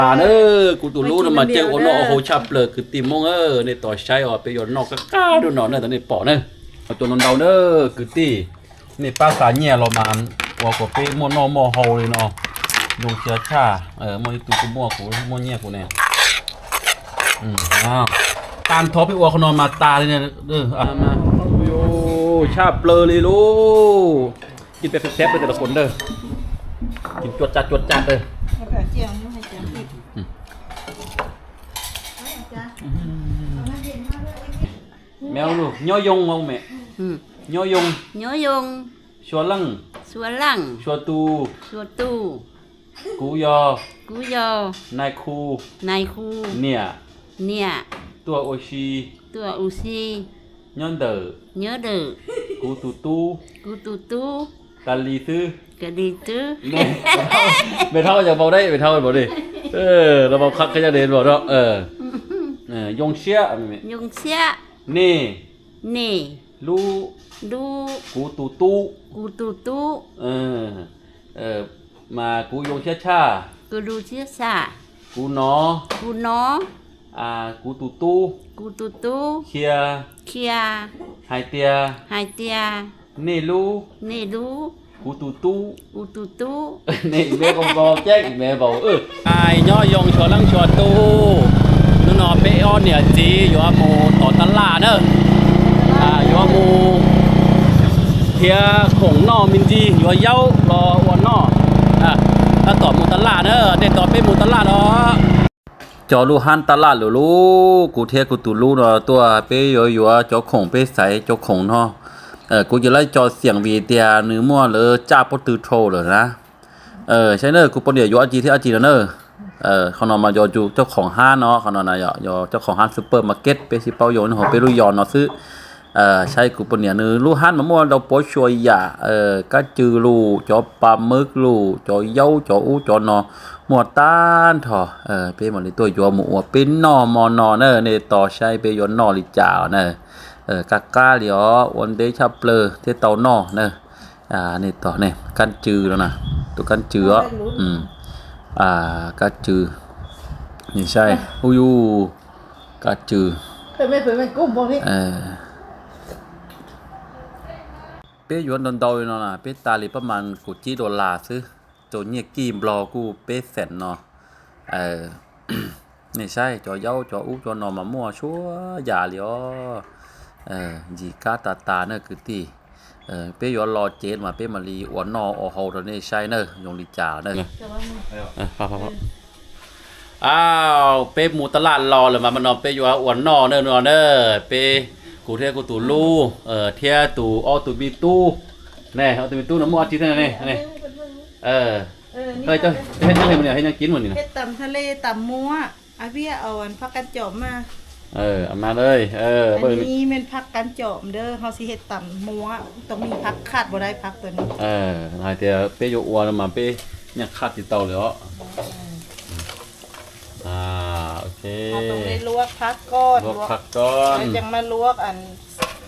Ua na, kuv tus lub no mas caij ua noj ua haus tshaj plaws kwv tij Hmoob, nej tos saib os, peb yuav noj qab qab rau no na, tau nej pom na. Cua ntau ntau na kwv tij, nej pab xa nyiaj los mas ua kom peb muaj noj muaj haus li no. Zoo siab tshaj, muaj ib tug kuj muaj, kuv muaj nyiaj kuv ne. Tag nrho peb ua qhov no mas tas li. Tshaj plaws li lauj. Ces peb peb peb tes los kuv ntawd, ces cua tsaj cua tsaj ntawd. Nyob zoo, nyob zoo, xua leej, xua tus, kuv yog, kuv yog, nais khu, nais khu, niam, niam, tuaj ua si, tuaj ua si, nyob ntawm, nyob ntawm, kuv tus tub, kuv tus tub, tas li xwb, tas li xwb. Me thaub yog npau deb, me thaub npau deb. Los npau qhab qhia de npau no. Zoo siab, zoo siab, nej, nej, lub, lub, kuv tus tub, kuv tus tub, mas kuv zoo siab tshaj, kuv zoo siab tshaj, kuv hnov, kuv hnov, kuv tus tub, kuv tus tub, qhia, qhia, hais tias, hais tias, nej lub, nej lub, kuv tus tub, kuv tus tub. Nej me npau, caij me npau. Nyob zoo xyuas leej xyuas tus, hnub no peb ob niam txiv yuav mus tom taj laj na, yuav mus thiab khoom noj me ntsis, yuav yaub los ua noj. Tab tom mus taj laj na, nej tos peb mus taj laj no. Cov lub hab taj laj lawm lauj, kuv thiab kuv tus lub no tuaj, peb yuav yuav cov khoom, peb xaiv cov khoom no. Kuv ces lawv cov xiam vim tias nws muaj lawv tsaj pob tw dhau lawm na. Saib na, kuv poj niam yuav dab tsi thiab dab tsi no na. Qhov no mas yog tus coj khoom hab no, qhov no yog coj khoom hab supermarket, peb sib paub yog nyob hauv peb lub zos no xwb. Saib kuv poj niam nws lub hab mas muaj ntau puav tsuas yam, kab cw lus, cov pas mab lus, cov yaub, cov ub cov no, muaj tag nrho. Peb mam li tuaj yuav mus ua peb noj hmo no na, nej tos saib peb yuav noj li cas na. Qab qab li os, ua ntev tshaj plaws thiaj tau noj na. Nej tos ne, kab cw no na, tus kab cw os. Kab cw, nej saib, ub yus, kab cw. Peb yuav ntau ntau li no na, peb tas li pab mas kaum tsib dollar xwb, rau nyiaj kij Nplog kuj peb xees no. Nej saib cov yaub cov ub cov no mas muaj txhua yam li os. Ntxim qab tas tas na kwv tij. Peb yuav los ces mas peb mam li ua noj ua haus rau nej saib na, zoo li cas na. Aw, peb mus taj laj los lawm mas no peb yuav ua noj na no na. Peb, kuv thiab kuv tus lub thiab tus ob tug me tub ne, ob tug me tub no muaj dab tsi thiab ne? Hej, hej, nyob kib mus ni. Tam thale tam muab, a viaj au phab kab com mas. Mas, anij men phab kab com ntawd ho xij hej tam muab, tau me phab khaj pua dai phab tus no. Hais tias peb yuav ua no mas peb nyaj khaj tsis tau lawm os. Ok. Luab phab koj, luab phab koj, ces mas luab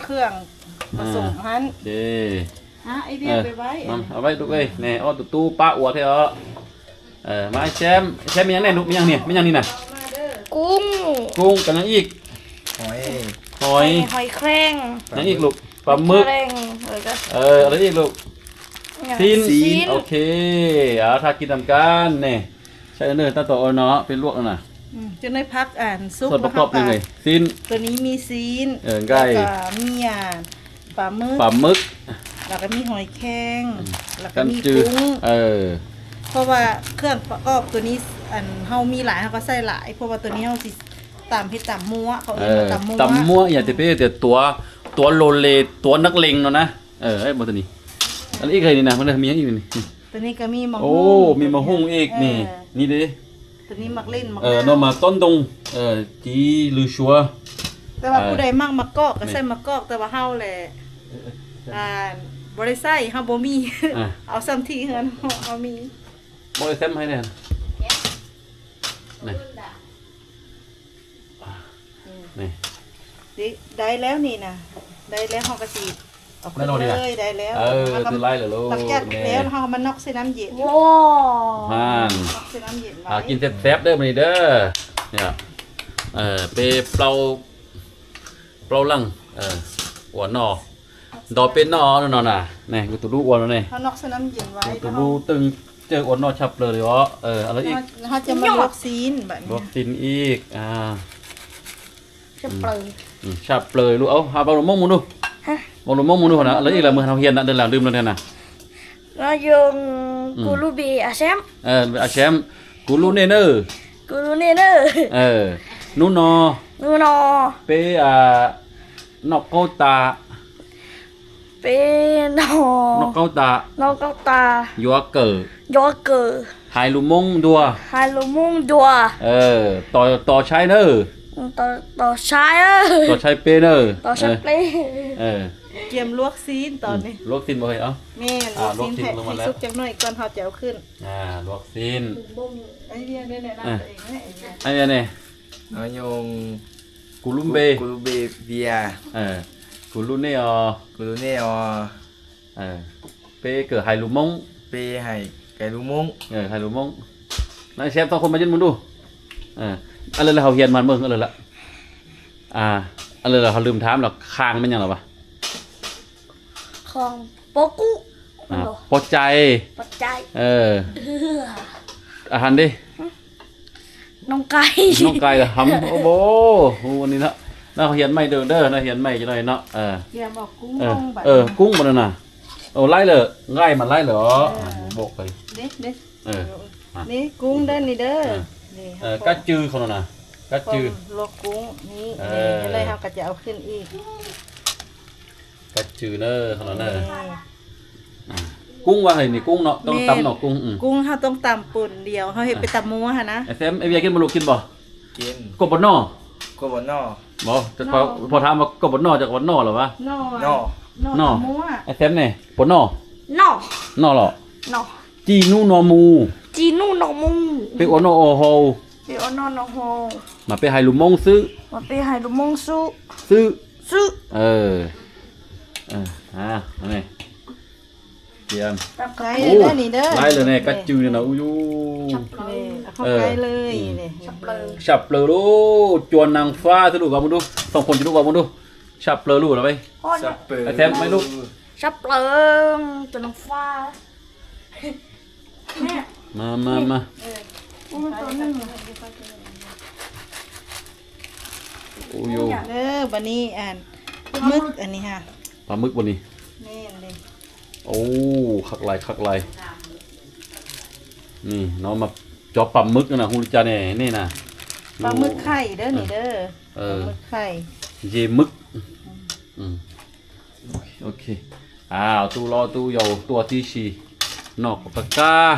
khwj pom som hab. Ab, ob tug tub pab ua thiab os. Mas saib, saib me nyuam ne, me nyuam ni, me nyuam ni na. Koob, koob, kab nyob ib, hoi, nyob ib lus, pas mwb, ib lus, xib, ok. Thaj kib tam kab ne, saib tab tom ua no peb luaj na. Xib, nqaij, pas mwb, pas mwb, kab cw. Phaj vaj khwj pom koj tus ni, hau mi lais ho koj xaij lais, phaj vaj tus ni ho tsis tam phem tam muab, tam muab yam tias peb tias tuav, tuav lo le, tuav nab lees no na. Ib kag ni na, me ib ni. Tus ni ka mi mas hooj ib ni, ni de. No mas tob ntoo, tiv lws suav. Tab sis kuv dai maj mas koj, koj xaij mas koj, tab sis hau le, npaum le xaij hau npaum mi, au xab thij hau mi. Npaum le xaij hais ne. Dai lawm ni na, dai lawm ho koj tsis Twb laij lawm lauj. กินแซ่บๆ เด้อ มื้อนี้เด้อ peb plaub leej ua noj, nrog peb noj no na. Kuv tus hlub ua no ne, kuv tus hlub teej caw ua noj tshaj plaws li os. Luag xim ib, tshaj plaws lub, a, vau lus Hmoob mus nug, vau lus Hmoob mus nug na, lawv ib lawv mus hau hias ntawm lawv lwm no thiab na. Kuv lub npe a Xeeb, kuv lub nej na. Hnub no peb noj qaub tas, noj qaub tas, yuav kawm hais lus Hmoob ntuag, tos saib nawb, tos saib peb nawb. Luag xim, luag xim, kuv lub npe, kuv lub nej os. Peb kawm hais lus Hmoob, hais lus Hmoob. Xeeb tau qhov mas yeej mus nug, lawv hau hias mas mus lawm, lawv hau lwm tham los khang me nyuam los as, pov cai, a has dej, noj qais los hab, hu ua li no, noj hias mej dawm dawm, noj hias mej cov no no. Kub mas no na, laib lawm, nqaij mas laib lawm os. Kub dawb li dawb, kab cw qhov no na, kab cw, kab cw na, qhov no na. Kub vas hais ni, kub no toob tam no, kub, kub ho toob tam pum diaus ho peb tam muab ha na. Vias kib mus lus kib npog, koj puas noj? Phom tham koj puas noj, cov koj puas noj los as? Noj. Xeeb ne, puas noj? Noj los. Ci nub no mus, peb ua noj ua haus, mas peb hais lus Hmoob xwb, xwb. Laib lawm ne, kab cw no, u, yus, tshaj plaws lauj, cua nas fab xwb lauj, vas mus nug, too khoom ci nub vas mus nug, tshaj plaws lauj no. Xeeb, maj lub, tshaj plaws, cua nas fab. Mas mas mas, u, yus, pab mwb ua ni, u, qhab lais qhab lais. Ni no mas cov pab mwb no na hu li cas ne, nej na? Ze mwb. Tub hlob tub yau tuaj tib si, noj kom qab qab.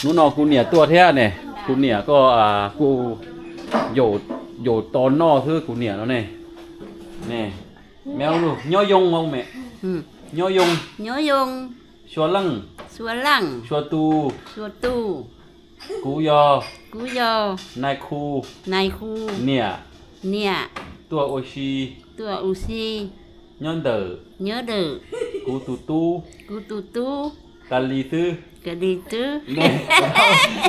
Hnub no kuv niam tuaj thiab ne, kuv niam koj kuj yaum tos noj xwb kuv niam no ne. Ne, me, nyob zoo os me, nyob zoo, xyuas leej, xyuas tus, kuv yog, kuv yog nais khu, nais khu, niam, niam, tuaj ua si, tuaj ua si, nyob ntawm, nyob ntawm, kuv tus tub, kuv tus tub, Kalis xwb, Kalis xwb.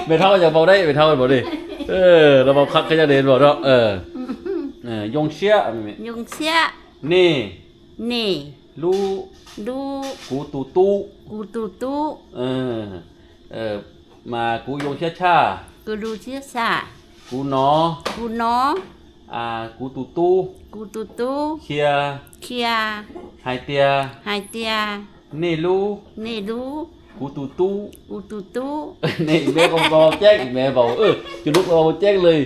Me thaub yog vau deb, me thaub vau deb, los vau qhab qhia ne vau no. Yoo siab, yoo siab, nej, nej, lub, lub, kuv tus tub, kuv tus tub, mas kuv yoo siab tshaj, kuv zoo siab tshaj, kuv nov, kuv nov, kuv tus tub, kuv tus tub, qhia, qhia, hais tias, hais tias, nej lub, nej lub, kuv tus tub, kuv tus tub. Nej me vau ceeb, me vau, cov nub vau ceeb li.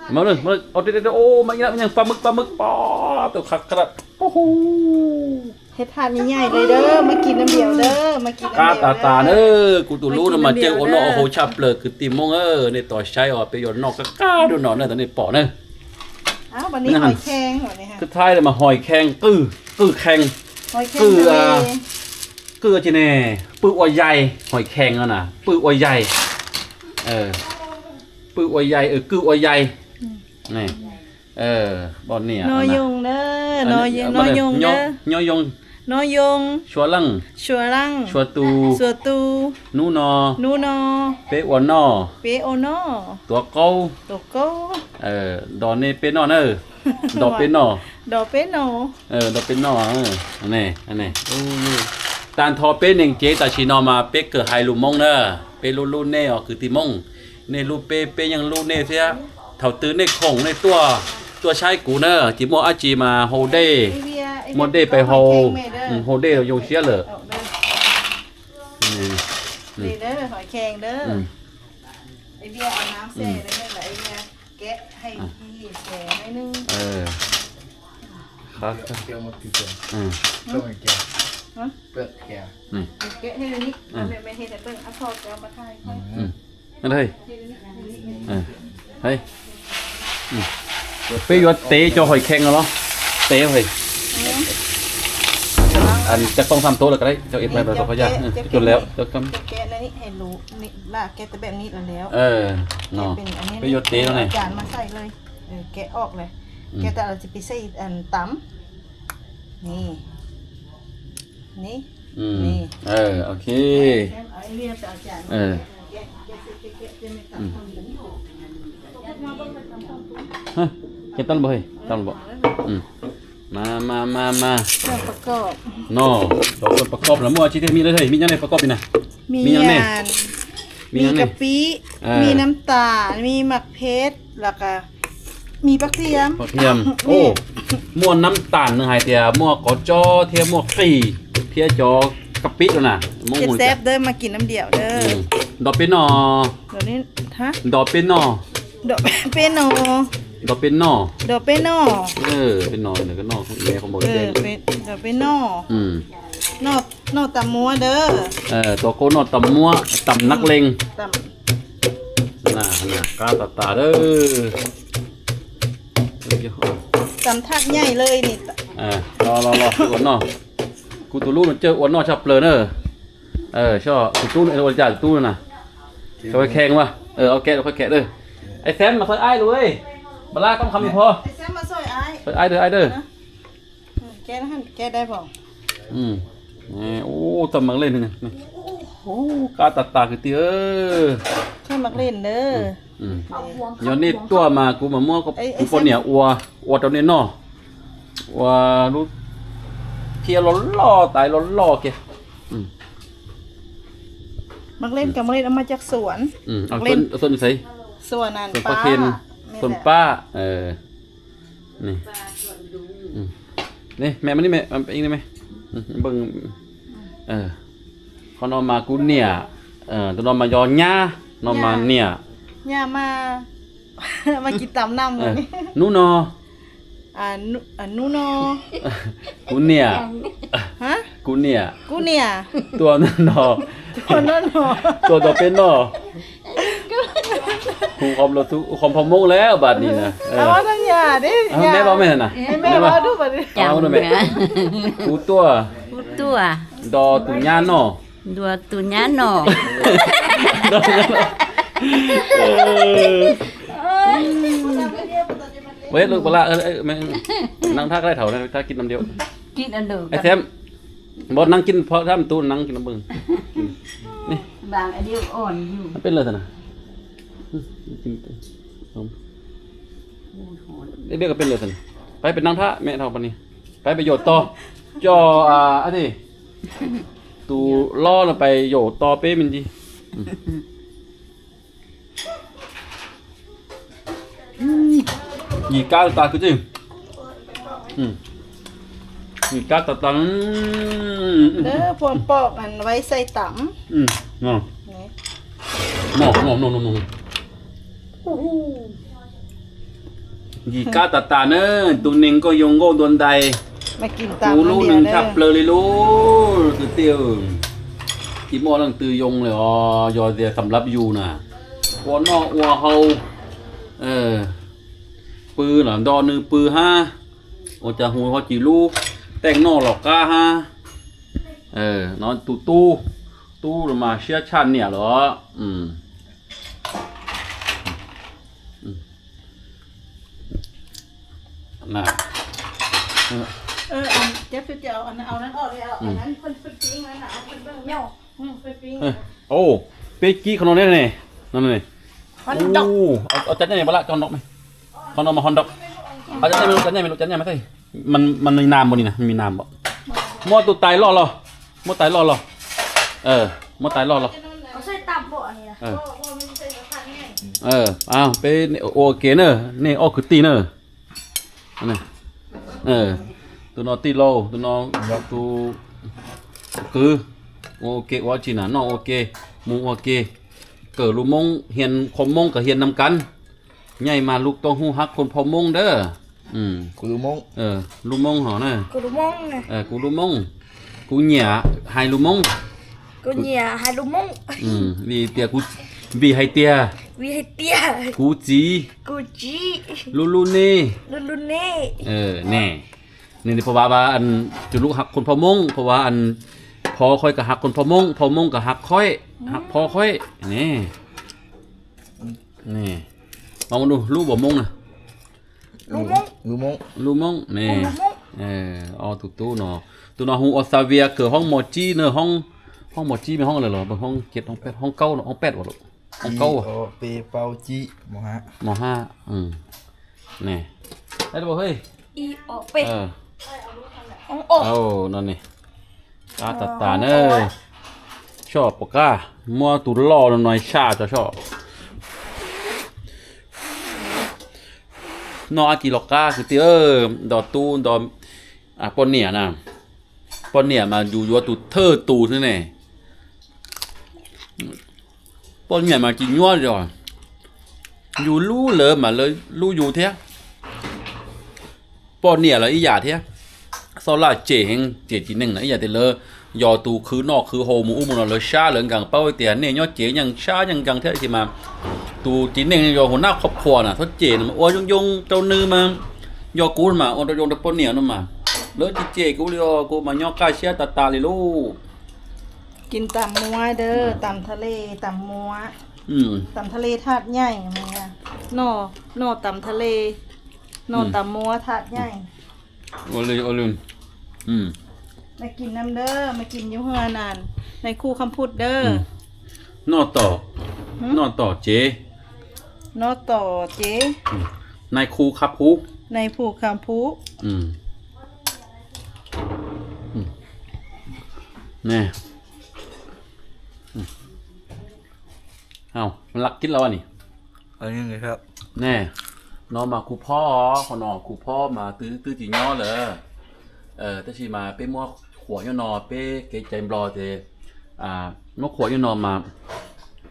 Mas ib, pab mwb, pab mwb pom, tau qhab qab, qab tas tas na, kuv tus hlub no mas caw ua noj ua haus tshaj plaws kwv tij Hmoob, nej tos saib os, peb yuav noj qab qab no na, nej pom na. Twb thaij mas hais khees, qwj, qwj khees, qwj, qwj tsi ne, pwj ua yais, hais khees no na, pwj ua yais, pwj ua yais, qwj ua yais. Poj niam. Nyob zoo, nyob zoo, nyob zoo. Sua leej, sua leej, sua tus. Hnub no, hnub no, peb ua noj, peb ua noj, tuav qaub, tuav qaub, ntos nej peb noj na. Ntos peb noj, ntos peb noj, ntos peb noj. Tag nrho peb neeg cev tam sim no mas peb kawm hais lus Hmoob na. Peb lub lub nej os kwv tij Hmoob, nej lub peb, peb yeej lub nej thiab. Thaum twg nej khoom nej tuaj, tuaj saib kuv na, ces muaj dab tsi mas haus dej, muaj dej pais haus, haus dej los zoo siab lawm. Peb yuav tev cov hais khees no los? Tev hais, cov tooj xam tuav lawm, cov ib, cov lawm, cov peb yuav tev no ne. Ok. Ces tau lawm, tau lawm. Mas mas mas mas, no, cov pab kob no muaj tsis tiag, me me nyob nej pab kob li na. Me nyob nej, me nyob nej, me nab tas, me mam phem, los me pab thiam. Pab thiam. Muaj nab tas nws hais tias muaj qov tsob thiab muaj qis thiab cov kab pib no na. Muab mus xeb mas kis nam diam. Ntos peb noj, ntos peb noj, peb noj, ntos peb noj, ntos peb noj, peb noj, noj tas muab dawb. Tuav qaub noj tas muab, tas nab leej. Qab tas tas dawb. Tas thaj nyaij lawm. Los los los, ua noj. Kuv tus hlub no cawj ua noj tshaj plaws na. Tus tub ua li cas tus tub na? Khees mas, ok, khees dawb. Ais Xeeb mas xaw aib lug, Npam Laj koj kham li pho. Xaw aib dawb, aib dawb. Ub, txoj mas leej, qab tas tas kwv tij. Yog nej tuaj mas kuv mas muab kuv poj niam ua, ua rau nej noj. Ua lub thiab loj loj, tais loj loj kiag. Mas leej, mas leej mas caj xuam, xuam pab, xuam pab. Mẹ, mẹ, mẹ, mẹ. Qhov no mas kuv niam, tus no mas yog nyab, no mas niam. Hnub no, hnub no, kuv niam, kuv niam, kuv niam tuaj no, tuaj nrog peb noj. Hu qhov Hmoob lawm npaum li na. Meb, meb na, kuv tuaj, kuv tuaj nrog tus nyab noj. Nrog tus nyab noj. Ua ib lub pab laj, nab thab dai thaum thab kib nam diaum. Ais Xeeb, npov nab kib phom thab tub nab kib nam pw. Peb lawv tag na. Peb peb lawv tag na. Peb peb nab thab me thaum pab ni. Peb peb yaum tog. Coj, tus hlob no peb yaum tog peb me ntsis. Yim kab tas kwv tij. Yim kab tas tas. Yim kab tas tas na, tus neeg koj yoo nkauj ntuas ntais, kuv hlub nws tshaj plaws li lub kwv tij. Tsis muaj leej twg yoo li os, yog tias xam lab yus na. Ua noj ua haus, pw los nrog nws pw hab, ua cas hu ho tsis lub, teej noj los qab hab. No tus tub, tub los mas siab tshaj niam los. Ơ, Jeff, tôi chào anh, ao nắng ơi, ao, ừ, anh, anh phân, phân tiếng nữa nè, anh phân vân nhau. Ừ, phân tiếng. Ơ, nữa. Ồ, peb kib qhov no ne, ne. No ne. Hot dog. Ồ, ao, ao cab nyaim pab lab, cov hot dog ne. Qhov no mas hot dog. Ao cab nyaim, cab nyaim, cab nyaim mas thiaj. Mas, mas nws nam npaum li na, nws nam npaum. Muab tus tais loj los. Muab tais loj los. Ơ, muab tais loj los. Ơ. Ơ, peb ua ke na, nej ob kwv tij na. Tus no tij laug, tus no tus kwv. Ua ke ua tsi na, noj ua ke, mus ua ke. Kawm lus Moob, hias qhov Moob kom hias nam kav. Nyaij mas lus tau hu hab qhov phau Moob dawb. Lus Moob hov na. Kuv lus Moob. Kuv nyiam hais lus Moob. Vim tias, vim hais tias kuv txiv lub lub nej, ne, ne, phau vav, cov lus hab qhov phau Moob, phau vav, phau khoib kom hab qhov phau Moob, phau Moob kom hab khoib, hab phau khoib, ne. Lub ua Moob na. Lub Moob ne. Ob tug tub no, tus no hu ua Xavier, kawm hoob mos tsib na, hoob mos tsib mas hoob lawm los hoob kaub, hoob peb ua, hoob kaub, mos hab. No ne, qab tas tas na. Soj pom qab muab tus loj no no saj tso soj. Noj dab tsi los qab kwv tij, nto tub nto poj niam na. Poj niam mas yus yuav tus thawj tus xwb ne. Poj niam mas tsis nyuaj zog, yus hlub lawv mas lawv hlub yus thiab. Poj niam los ib yam thiab, xob laj cem heev, cem txiv neej na ib yam tias lawv yog tus khwv noj khwv haus mus ub mus no, lawv sab lawv nkees, paub tias nej nyob tsev yeej sab yeej nkees thiab, tab sis mas tus txiv neej yog hua nab qhov qhuas na, txhob cem, ua yoo yoo rau nws mas. Yog kuv mas ua rau yoo rau poj niam no mas, lawv tsis cem kuv li os, kuv mas nyob kaj siab tas tas li lauj. Kis tas muab, tas tha le, tas muab, tas tha le thaj nyaij, noj tas tha le, noj tas muab thaj nyaij. Ua li, ua li. Mas kis nam dawb, mas kis yuv hua nas, nais khu kham phut dawb. Noj tom, noj tom tsev. Noj tom tsev. Nais khu kham phut. Nais khu kham phut. Ne, lam kib lauj ni. Ne, no mas kuv phob, qhov no kuv phob mas twb, twb tsis nyob lawm. Tab sis mas peb muab khuam nyob no, peb kev cai Nplog ces muab khuam nyob no mas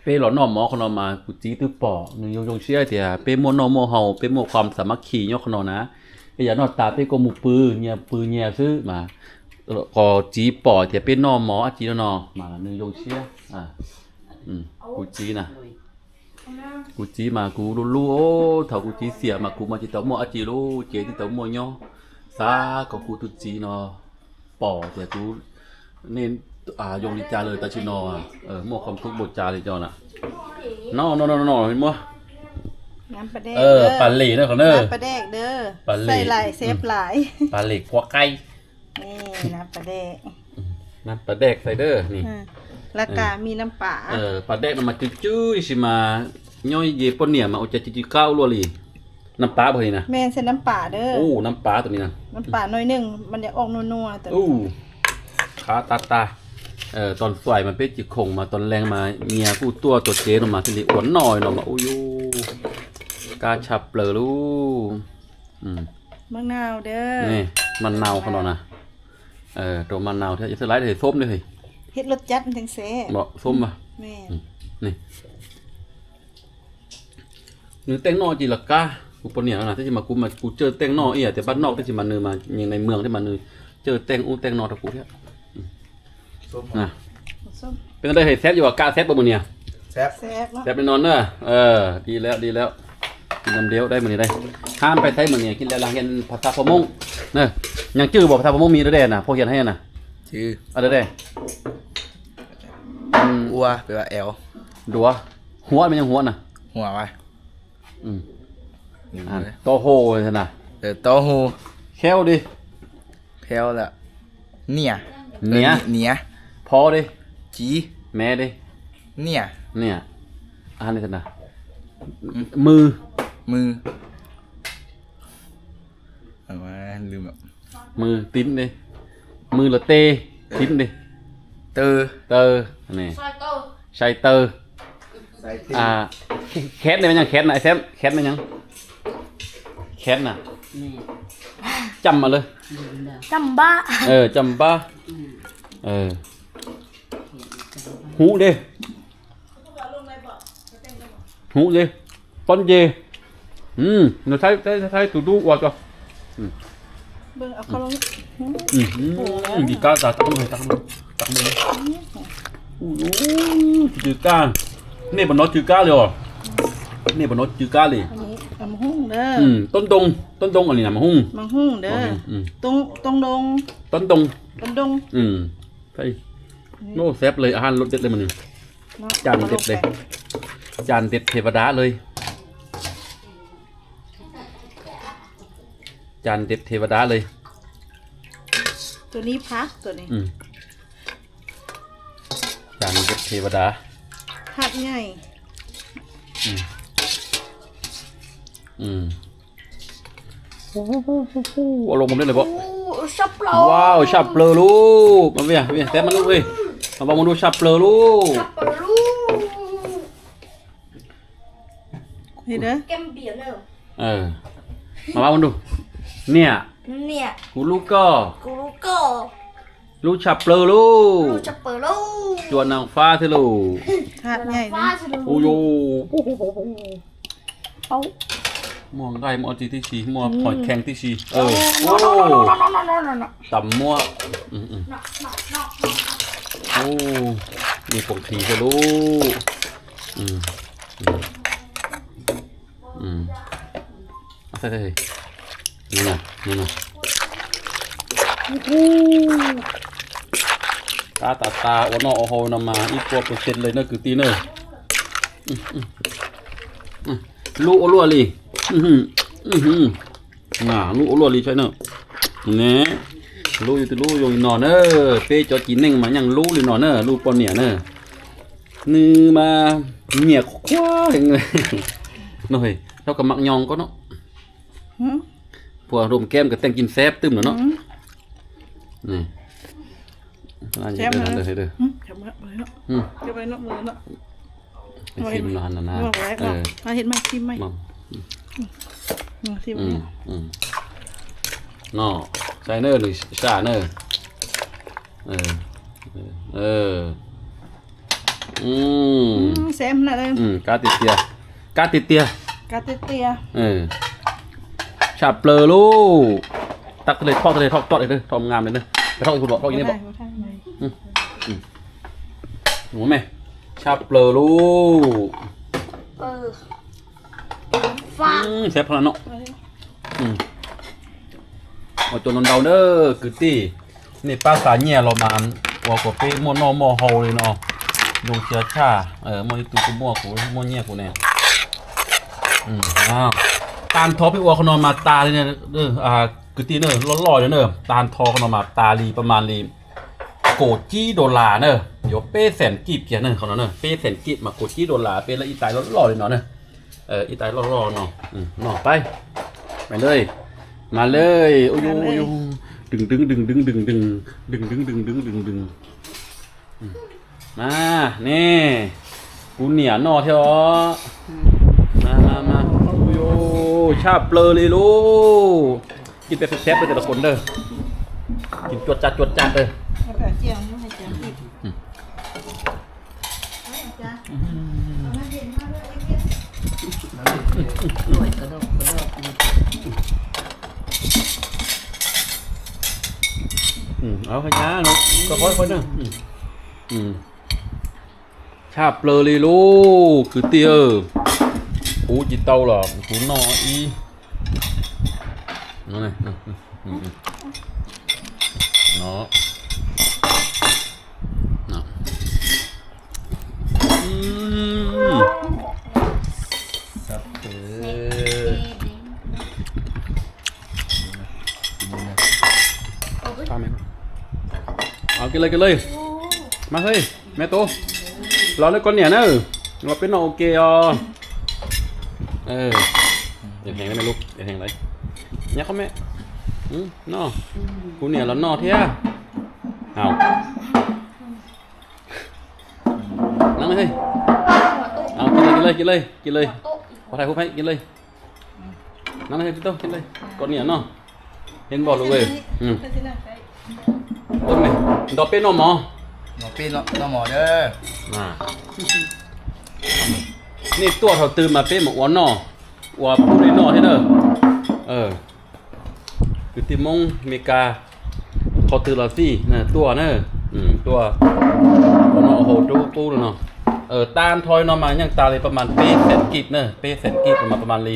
peb los noj mov qhov no mas kuv txiv twb pom, nws zoo zoo siab tias peb muaj noj muaj haus, peb muaj khuam xav mab khi nyob qhov no na. Peb yog noj tas peb kuj mus pw nyias pw nyias xwb mas, qhov txiv pom tias peb noj mov dab tsi no no mas nws zoo siab. Kuv txiv na, kuv txiv mas kuv hlub hlub, thaum kuv txiv xiam mas kuv mas tsis tau muaj dab tsi lauj, ces twb tau muaj nyob. Xav kom kuv tus txiv no pom tias kuv, nej, zoo li cas lawm tam sim no, muaj khuam tub npaum cas li cov na. No no no no, muab pas les na, qhov na, pas les, pas les kua qaib. Pas dej xais dawb ni. Pas dej no mas cw cw sis mas nyob ze poj niam mas ua cas cw cw qab ua luaj li. Naj pab puas li na? Naj pab tus ni na. Qab tas tas. Tog xuais mas peb tsis khoom mas tog leeg mas nyias kuj tuaj tuam tsev no mas thiaj li ua noj no mas ua yus kab tshaj plaws lauj. Maj nau qhov no na. Rau maj nau thiab, yog xwb laiv xoob li. Xoob. Nws teej noj tsis los kab, kuv poj niam no na, tab sis mas kuv mas kuv cawj teej noj ib yam tias pab noj, tab sis mas nws mas nyeem nais mws thiab mas nws cawj teej ub teej no rau kuv thiab. Peb no dej hais xeb yuav kab xeb puas mus niam? Xeb li no na. Di lawm, di lawm. Nam điếu đây mà nè đây. Hãm pais Thái mà nè, khi lẹ là hiện phạt tha phô mông. Nè, nhắn chữ bảo phạt tha phô mông mi đây nè, phô hiện hay nè. Đây. Ua, phải là éo. Đũa. Hũa, mày nhắn hũa nè. Hũa vậy. Tô hổ thế nè. Tau hu. Khéo di. Khéo lawm. Niam. Niam. Niam. Pho di. Ci. Me di. Niam. Niam. Mw. Mw. Mw, tin di. Mw los te, tin di. Taw. Taw. Sai taw. Khét ne, khét na, khét na, khét na. Cam mas lawm. Cam npab. Cam npab. Hub di. Hub di. Pob nce. Nws thaij tus dub ua tso. Nqis kab tas, tas, tas. Tsw kab. Nej puas nov tsw kab li os? Nej puas nov tsw kab li? Tob ntoo, tob ntoo li na mas hub. Tob ntoo. Tob ntoo. Xeeb li, a ha lub dej li mas nws. Cam dej li. Cam dej thevada li. Cam dej thevada li. Cam dej thevada. Ua loo mus dej li pom. Wow, saj plaws lauj. Mas xeeb mas lub, mas ua mus dej saj plaws lauj. Mas ua mus dej. Niam, kuv hlub koj. Lub saj plaws lauj. Cua nas fab thiab lauj. Ua yuj. Muaj nqaij muaj tsi tib si, muaj phom khees tib si. Tas muab. Ua, nws poom qhis thiab lauj. Qab tas tas ua noj ua haus no mas ib puas percent li na kwv tij na. Lub ua luaj li. Lub ua luaj li saib na. Ne, lub yog tus lub zoo li no na. Peb cov txiv neej mas yeej lub li no na, lub poj niam na. Nws mas nyiam qhuav heev. No, rau ka mam nyo koj no. Puas rom keb ka teej cin xeb twm no no. No, saib na, nws saj na. Kab tiag tiag, kab tiag tiag. Saj plaws lauj. Tab le thoj, tab le thoj, thoj, thoj ngam li na. Thoj ib, thoj ib ne pom. Ua me, saj plaws lauj. Xeeb no. Ua cov no ntau na kwv tij, nej pab xa nyiaj los mas ua kom peb muaj noj muaj haus li no. Zoo siab tshaj, muaj ib tug kuj muaj kuv, muaj nyiaj kuv ne. Tag nrho peb ua qhov no mas tas li, kwv tij na, loj loj li na, tag nrho qhov no mas tas li pab mas li kaum tsib dollar na, yuav peb xees kib kiag na, qhov no na, peb xees kib mas kaum tsib dollar peb lawv ib tais loj loj li no na. Ib tais loj loj no, no pab, pab na, mas li, ua yuj, ua yuj, dwm dwm dwm dwm dwm dwm dwm dwm dwm dwm dwm. Mas ne, kuv niam noj thiab os. Mas mas mas, ua yuj, saj plaws li lauj. Kib peb xeb peb tes los kuv ntawd, kib cuaj tsaj cuaj tsaj ntawd. Saj plaws li lauj kwv tij, kuv tsis tau los kuv noj ib. Kiag lawm, kiag lawm. Mas hej, me tub, los neb koj niam na, los peb noj ua ke os. Heev, heev, nyob qhov me, noj, kuv niam los noj thiab. Hau, nab, kiag lawm, kiag lawm, kiag lawm, kiag lawm. Ua thaj hu pheej kiag lawm. Nab, kiag lawm, koj niam noj. Heev npaum li. Nto peb noj mov. Nej tuaj thaum twg mas peb mam ua noj, ua pub nej noj thiab na. Kwv tij Hmoob Amelikas, qhov twg los xij tuaj na, tuaj ua noj haus rau pub no. Tag nrho no mas yeej tas li pab mas peb xees kib na, peb xees kib mas pab mas li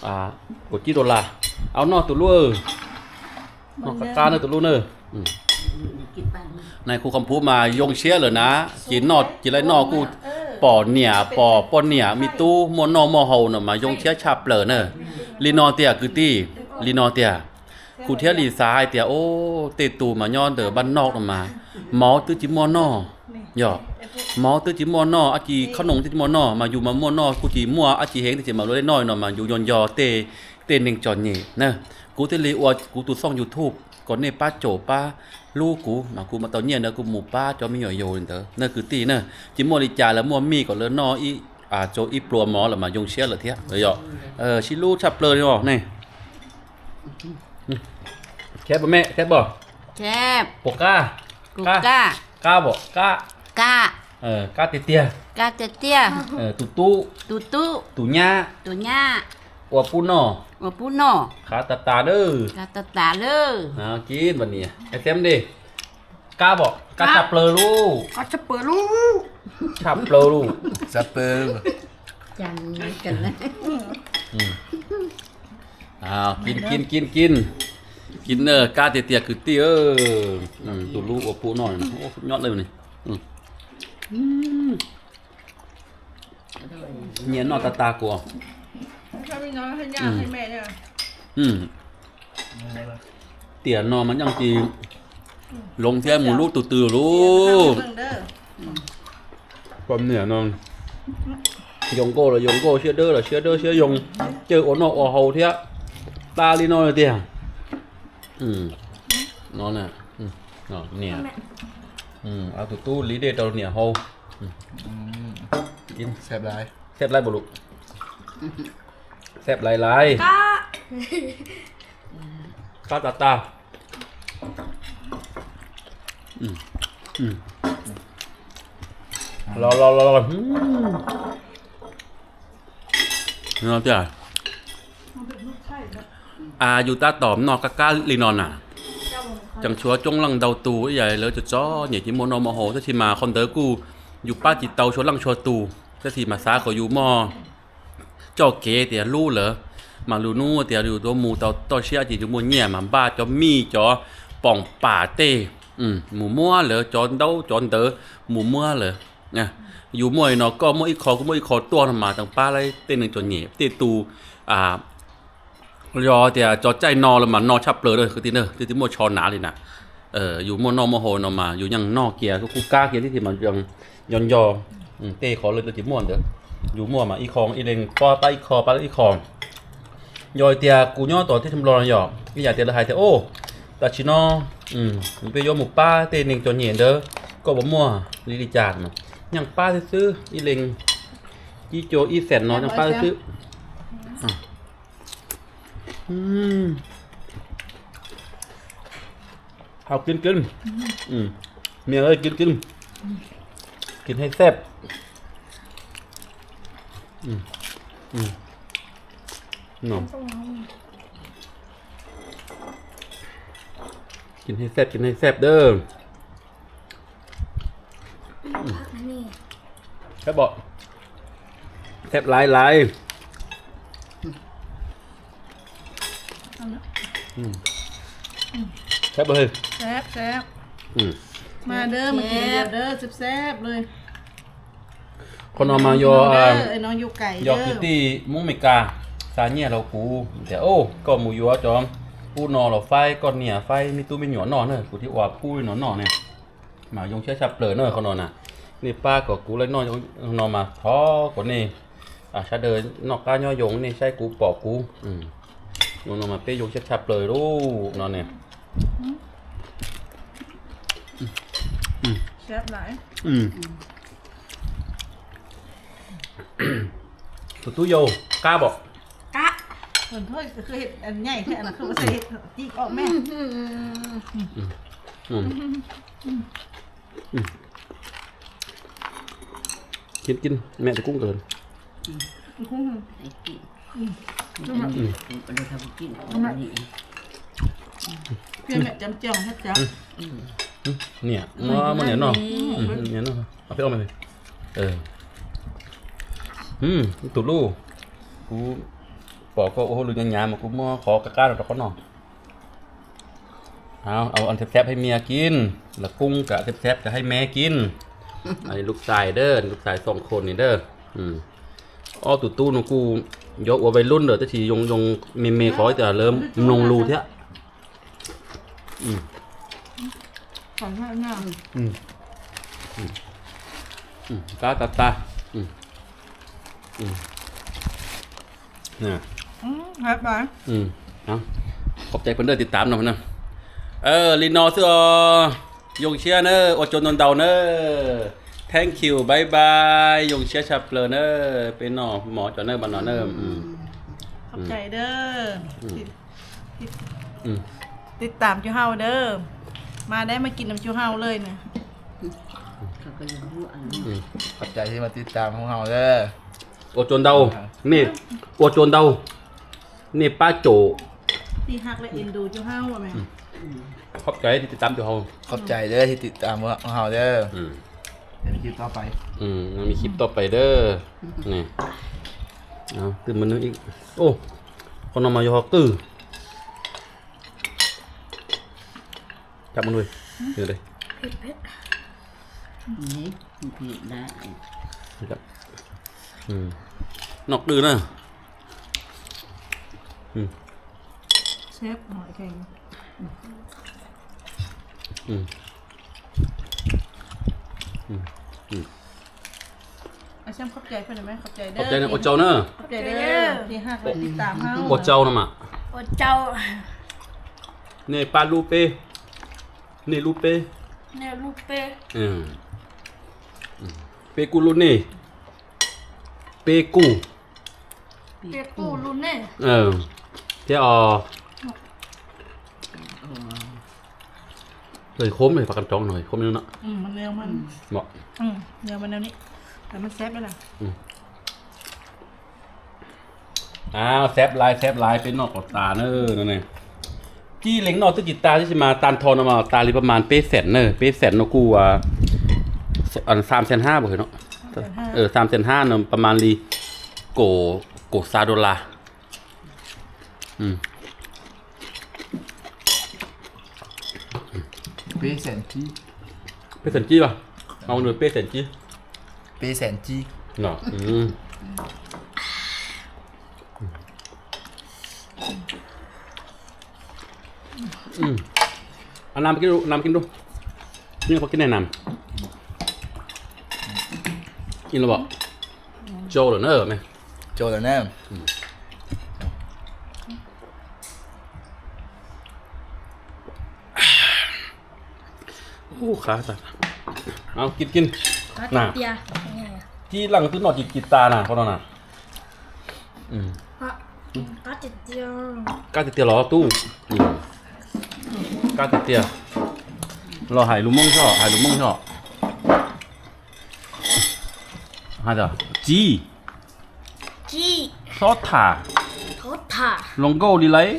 kaum tsib dollar. Au noj tus lub, noj qab qab na tus lub na. Nais khu Kham Phuv mas yoo siab lawm na, ces noj ces lawv noj kuj pom niam pom poj niam me tub muaj noj muaj haus no mas yoo siab tshaj plaws na. Li no tiag kwv tij, li no tiag. Kuv thiaj li xav hais tias, o, tej tus mas nyob ntawm npab noj no mas mov twb tsis muaj noj, yog, mov twb tsis muaj noj, ab tsi khab noos twb tsis muaj noj mas yus mas muaj noj kuj tsis muaj ab tsi heev tiam sis mas luag tej noj no mas yus nco nco tej, tej neeg txom nyem na. Kuv thiaj li ua kuv tus xoj YouTube kom nej pab caum pab hlub kuv mas kuv mam tau nyiaj ntawd kuv mus pab cov me nyuam yaus li ntawd na kwv tij na. Tsis muaj li cas lawv muaj mij kom lawv noj ib, tau ib pluas mov lawm mas yoo siab lawm thiab yom. Sib hlub tshaj plaws li os ne. Kheb puas me, kheb puas? Puas qab? Qab puas? Qab, qab tiag tiag. Tus tub, tus nyab, ua pub noj, qab tas tas lawm. Kib npas nias, xeeb li. Qab puas? Qab tshaj plaws lauj. Tshaj plaws lauj. Kib, kib, kib, kib. Kib na, kab tiag tiag kwv tij. Tus lub ua pub noj nyob lawm ni. Nyias noj tas tas kuv. Tiam no mas yeej tsis hloov thiab mus lub tus twg lauj. Poj niam no, yoo nkauj los yoo nkauj, siab dawb los siab dawb siab zoo, caij ua noj ua haus thiab. Tas li no tiag. No, niam, tus tub li dej rau niam haus. Xeeb laiv puas lus? Xeeb laiv laiv. Qab tas tas. Los los los los. No tiag. Yus tab tom noj qab qab li no na, tseem tshuav coob leej ntau tus ib yam lawv txom txom nyem tsis muaj noj muaj haus tab sis mas qhov ntawd kuj yus pab tsis tau txhua leej txhua tus tab sis mas xav kom yus muaj txoj kev tias hlub lawv, mas lwm hnub tias yus tuaj mus tau toj siab ces yus muaj nyiaj mas npaj cov mij cov poom pam tej mus muab lawv, cov ntaub cov ntawv mus muab lawv. Yus muaj li no koj muaj ib qho kuv muaj ib qho tuaj no mas tseem pab lawv tej neeg txom nyem tej tus. Yog tias cov caij no los mas no tshaj plaws kwv tij na, twb tsis muaj tsho hnav li na. Yus muaj noj muaj haus no mas yus yeej noj kiag kuj kab kiag tib si mas nco nco tej qhov lawv tsis muaj ntawd. Yus muaj mas ib qho ib leeg pab pab ib qho pab ib qho. Yog tias kuv nyob tom teb chaws Nplog no yog ib yam tias lawv hais tias, o, tam sim no peb yuav mus pab tej neeg txom nyem ntawd, koj puas muaj li li cas? Yeej pab xwb xwb, ib leeg ib co ib xees no yeej pab xwb xwb. Hau kib kib, mias kib kib, kib hej xeb. Kib hej xeb, kib hej xeb dawb. Xeb laiv laiv. Xeb, xeb. Qhov no mas yog, yog kwv tij Hmoob Meskas xa nyiaj rau kuv tias, o, koj mus yuav cov ub no los faib koj niam faib me tub me nyuam noj na, kuv thiaj ua pub li no noj ne. Mas zoo siab tshaj plaws na qhov no na. Nej pab kom kuv laij noj no mas thov kom nej sawv daws noj qab nyob zoo, nej saib kuv pom kuv. Zoo no mas peb zoo siab tshaj plaws lauj no ne. Tus tub yau, qab pom? Kin kin, mẹ tôi cũng cần. Niam, muab, muab niam noj. Niam noj, peb ua. Tus lub, kuv pom koj ua hauj lwm nyav nyav mas kuv muab qhov qab qab no rau koj noj. Ăn xếp xếp hơi mia kin, là cúng cả xếp xếp cả hơi me kin. Lub xais dab, lub xais xoom khoom ni dab. Ob tug tub no kuj yuav ua vay lub ntawm tab sis zoo zoo me me qhov tias lawv mloog lus thiab. Qab tag tag. Khov cai pab nraj tiv tam no na. Li no xwb os. Yoo siab na, ua tsaug ntau ntau na. Thank you, bye bye, yoo siab tshaj plaws na. Peb noj mov cov na, mas no na. Tiv tam cov hau dab, mas dab mas kim tam cov hau lawm na. Khov cai tiv tam hau dab. Ua tsaug ntau, nej, ua tsaug ntau, nej pab caum. Khov cai tiv tam cov hau. Khov cai dab tiv tam hau dab. Nws me xib toj pais dab. Twb mas nws, qhov no mas yog qwj. Noj qwj na. Khov cai, ua tsaug na. Ua tsaug no mas. Nej pab lub peb, nej lub peb, peb kuj lub nej, peb kuj thiab os. Khov cai no, khov cai no. Xeb lais xeb lais peb noj kom tas na. Cib leeg noj twb tsis tas, tab sis mas tag nrho no mas tas li pab mas peb xees na, peb xees no kuj xam xees hab pab hwm no. Xam xees hab no pab mas li kaum, kaum xya dollar. Peb xees cib los, peb xees cib. Peb xees cib. Nam kib, nam kib nrub, kib ne nam. Ib los, tsau lawm na, tsau lawm na. Kib kib na, cib leej twb noj tsis tsis tas na qhov no na. Qab tiag tiag los tub, qab tiag tiag. Los hais lus Hmoob xwb, hais lus Hmoob xwb. Hais tias cib, xob tham, los nkauj li laiv.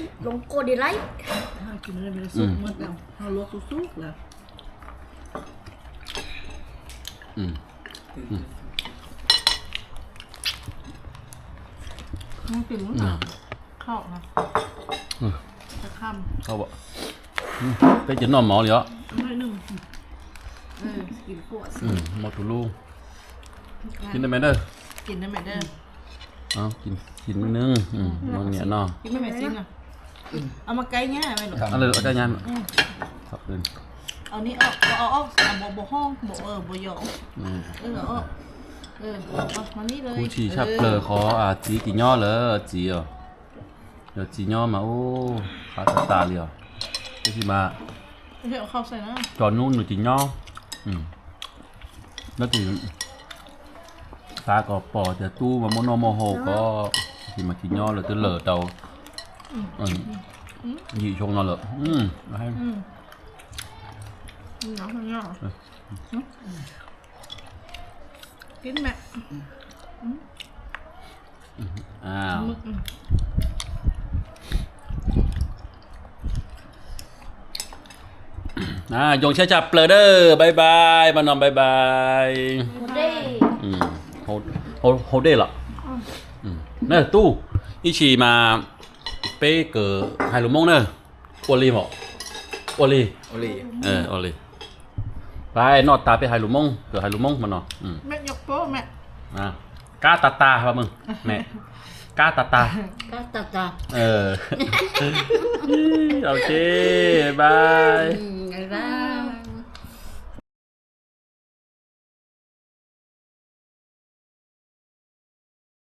Peb ces noj mov li os. Mov tus lub. Kib na me dab. Kib me neeb, mov niam no. Kuv tsis tshaj plaws qhov txiv tsis nyob lawm, txiv os. Yog txiv nyob mas ub, qab tas tas li os. Tab sis mas cov hnub nws tsis nyob, tab sis xav kom pom tias tub mas muaj noj muaj haus ko, tab sis mas tsis nyob lawm, twb lawm tau yim xyoo no lawm. Yoo siab tshaj plaws na, bye bye, mas no bye bye. Haus dej los? Na tub, ib tsam mas peb kawm hais lus Hmoob na. Ua li os. Ua li. Ua li. Pab noj tas peb hais lus Hmoob, kawm hais lus Hmoob mas no. Kab tas tas, kab tas tas. Ok, bye.